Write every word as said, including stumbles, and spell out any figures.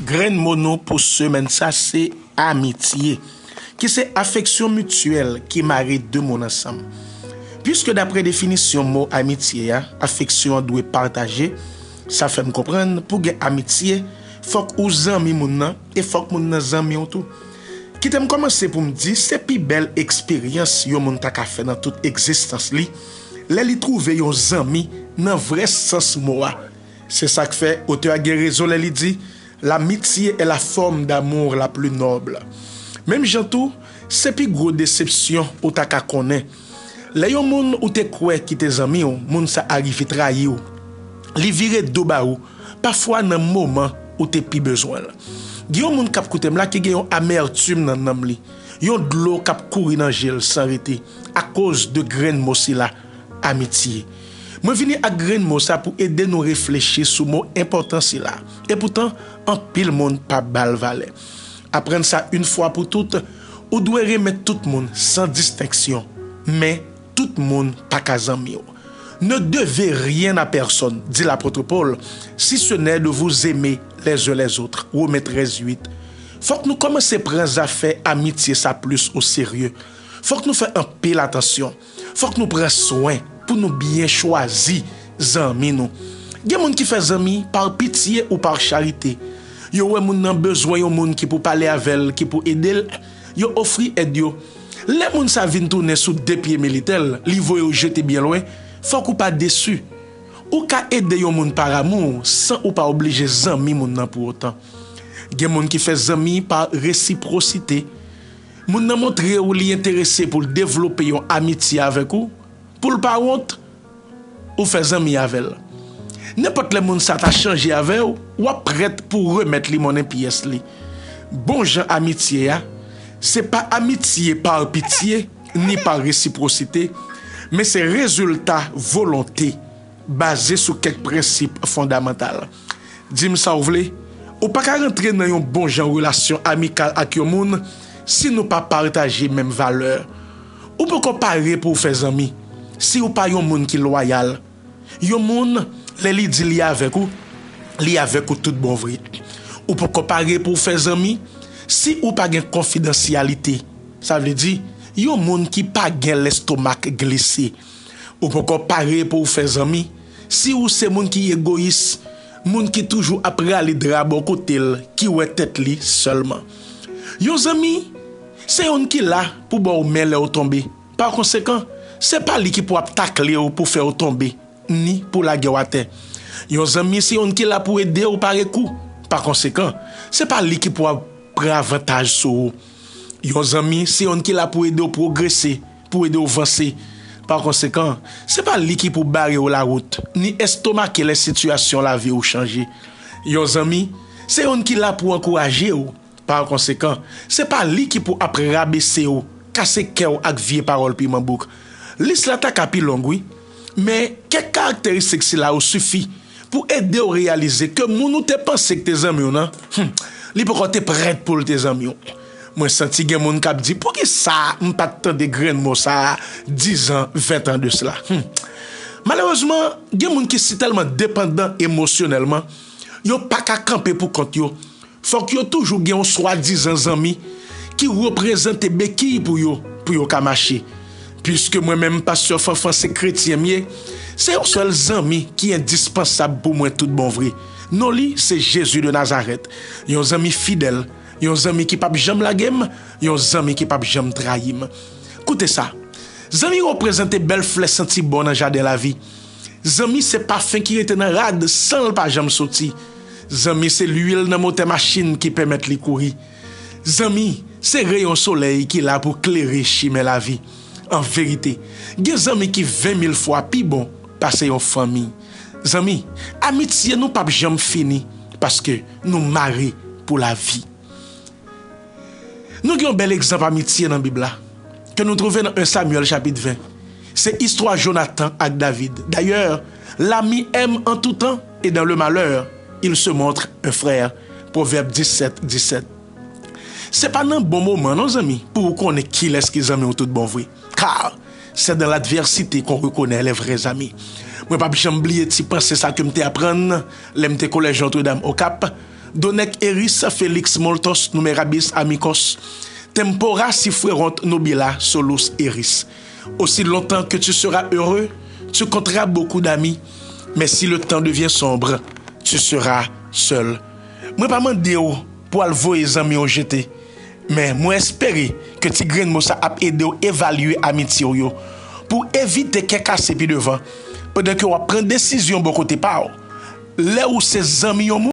Grenn mo nou pou semèn sa se amitye, ki se afeksyon mityèl ki mare de moun ansanm. Piske dapre definisyon mo amitye a, afeksyon an dwe pataje, sa fè m konprann pou gen amitye, fòk ou zanmi moun nan e fòk moun nan zanmi w tou. Kite m kòmanse pou m di se pi bèl eksperyans yon moun ta ka fè nan tout egzistans li, lè li twouve yon zanmi nan vrè sans mo a. Se sa k fè otè a gen rezon lè li di, l'amitié est la forme d'amour la plus noble. Menm jan tou, se pi gwo desepsyon ou ta ka konnen. Lè yon moun ou te kwè ki te zanmi w, moun sa a rive trayi w, li vire do ba ou, pafwa nan moman ou te pi bezwen l. Gen yon moun k ap koute m la ki gen yon amètim nan nanm li, yon dlo k ap kouri nan je l san rete, akoz de grenn mo sila, amitye. Mwen vini ak grenn mo sa pou ede nou reflechi sou mo enpòtan sila. Epoutan, anpil moun pa ba l valè. Aprann sa yon fwa pou tout, ou dwe renmen tout moun san distenksyon, men tout moun pa ka zanmi w. Ne devez rien à personne, di lapot Pòl, si ce n'est de vous aimer les uns les autres, Women trèz uit. Fòk nou kòmanse pran zafè amitye sa plis o serye. Fòk nou fè anpil atansyon. Fòk nou pran swen pou nou byen chwazi zanmi nou. Gen moun ki fè zanmi pa pitye ou pa charite. Yo wè moun nan bezwen yon moun ki pou pale avè l, ki pou ede l, yo ofri èd yo. Lè moun sa vin tounen sou de pye militè l, li voye w jete byen lwen, fòk ou pa desi. Ou ka ede yon moun pa amou san ou pa oblije zanmi moun nan pou otan. Gen moun ki fè zanmi pa resipwosite. Moun nan montre w li enterese pou l devlope yon amitye avèk ou, pou l pa wont, ou fè zanmi avè l. Nenpòt lè moun sa ta chanje avè w, w ap prèt pou w remèt li monnen pyès li. Bon jan amitye a, se pa amitye pa pitye, ni pa resipwosite, men se rezilta volonte baze sou kèk prensip fondamantal. Di m sa w vle, ou pa ka rantre nan yon bon jan relasyon amikal ak yon moun si nou pa pataje menm valè. Ou poko pare pou w fè zanmi si w pa yon moun ki lwayal. Yon moun, lè li di li avèk ou, li avèk ou tout bon vre. Ou poko pare pou w fè zanmi si ou pa gen konfidansyalite. Sa vle di, yon moun ki pa gen lestomak glise. Ou poko pare pou w fè zanmi si ou se moun ki egoyis, moun ki toujou ap rale dra bò kote l, ki wè tèt li sèlman. Yon zanmi, se youn ki la pou ba w men lè w tonbe. Pa konsekan, se pa li ki pou ap takle w pou fè w tonbe, ni pou lage w atè. Yon zanmi, se youn ki la pou ede w pare kou. Pa konsekan, se pa li ki pou ap pran avantaj sou ou. Yon zanmi, se youn ki la pou ede w pwogrese, pou ede w vanse. Pa konsekan, se pa li ki pou bare w lawout, ni estomake lè sitiyasyon lavi w chanje. Yon zanmi, se youn ki la pou ankouraje w. Pa konsekan, se pa li ki pou ap rabese w, kase kè w ak vye pawòl piman bouk. Lis la ta ka pi long, wi. Men, kèk karakteristik sila yo sifi pou ede w reyalize ke moun ou te panse ki te zanmi w nan, hmm, li poko te prèt pou l te zanmi w. Mwen santi gen moun k ap di, "Poukisa m pa t tande grenn mo sa a dizan, ventan de sila?" Hmm. Malerezman, gen moun ki sitèlman depandan emosyonèlman, yo pa ka kanpe pou kont yo. Fòk yo toujou gen yon swadizan zanmi ki reprezante bekiy pou yo, pou yo ka mache. Piske mwen menm, Pastè Fanfan, se kretyen m ye, se yon sèl zanmi ki endispansab pou mwen tout bon vre. Non li, se Jezi de Nazarèt. Yon zanmi fidèl, yon zanmi ki p ap janm lage m, yon zanmi ki p ap janm trayi m. Koute sa, zanmi reprezante bèl flè santi bon nan jaden lavi. Zanmi se pafen ki rete nan rad san l pa janm soti. Zanmi se lwil nan motè machin ki pèmèt li kouri. Zanmi se reyon solèy ki la pou klere chimen lavi. An verite, gen zanmi ki ven mil fwa pi bon pase yon fanmi. Zanmi, amitye nou p ap janm fini paske nou mare pou lavi. Nou gen yon bèl egzanp amitye nan Bib la, ke nou twouve nan en Samyèl chapit ven. Se istwa Jonatan ak David. Dayè, l'ami aime en tout temps et dans le malheur, il se montre un frère. Pwovèb disèt disèt. Se pa nan bon moman non, zanmi, pou ou konnen kilès ki zanmi w tout bon vre. Car c'est dans l'adversité qu'on reconnaît les vrais amis. Mwen p ap janm bliye ti panse sa ke m te aprann lè m te kolèj Notre-Dame au Cap. Donec eris felix multos numerabis amicos, tempora si fuerunt nobila solus eris. Aussi longtemps que tu seras heureux, tu compteras beaucoup d'amis, mais si le temps devient sombre, tu seras seul. Mwen pa mande w pou al voye zanmi w jete, men mwen espere ke ti grenn mo sa ap ede w evalye amitye w yo pou w evite kè kase pi devan, pandan ke w ap pran desizyon bò kote pa w. Lè ou se zanmi yon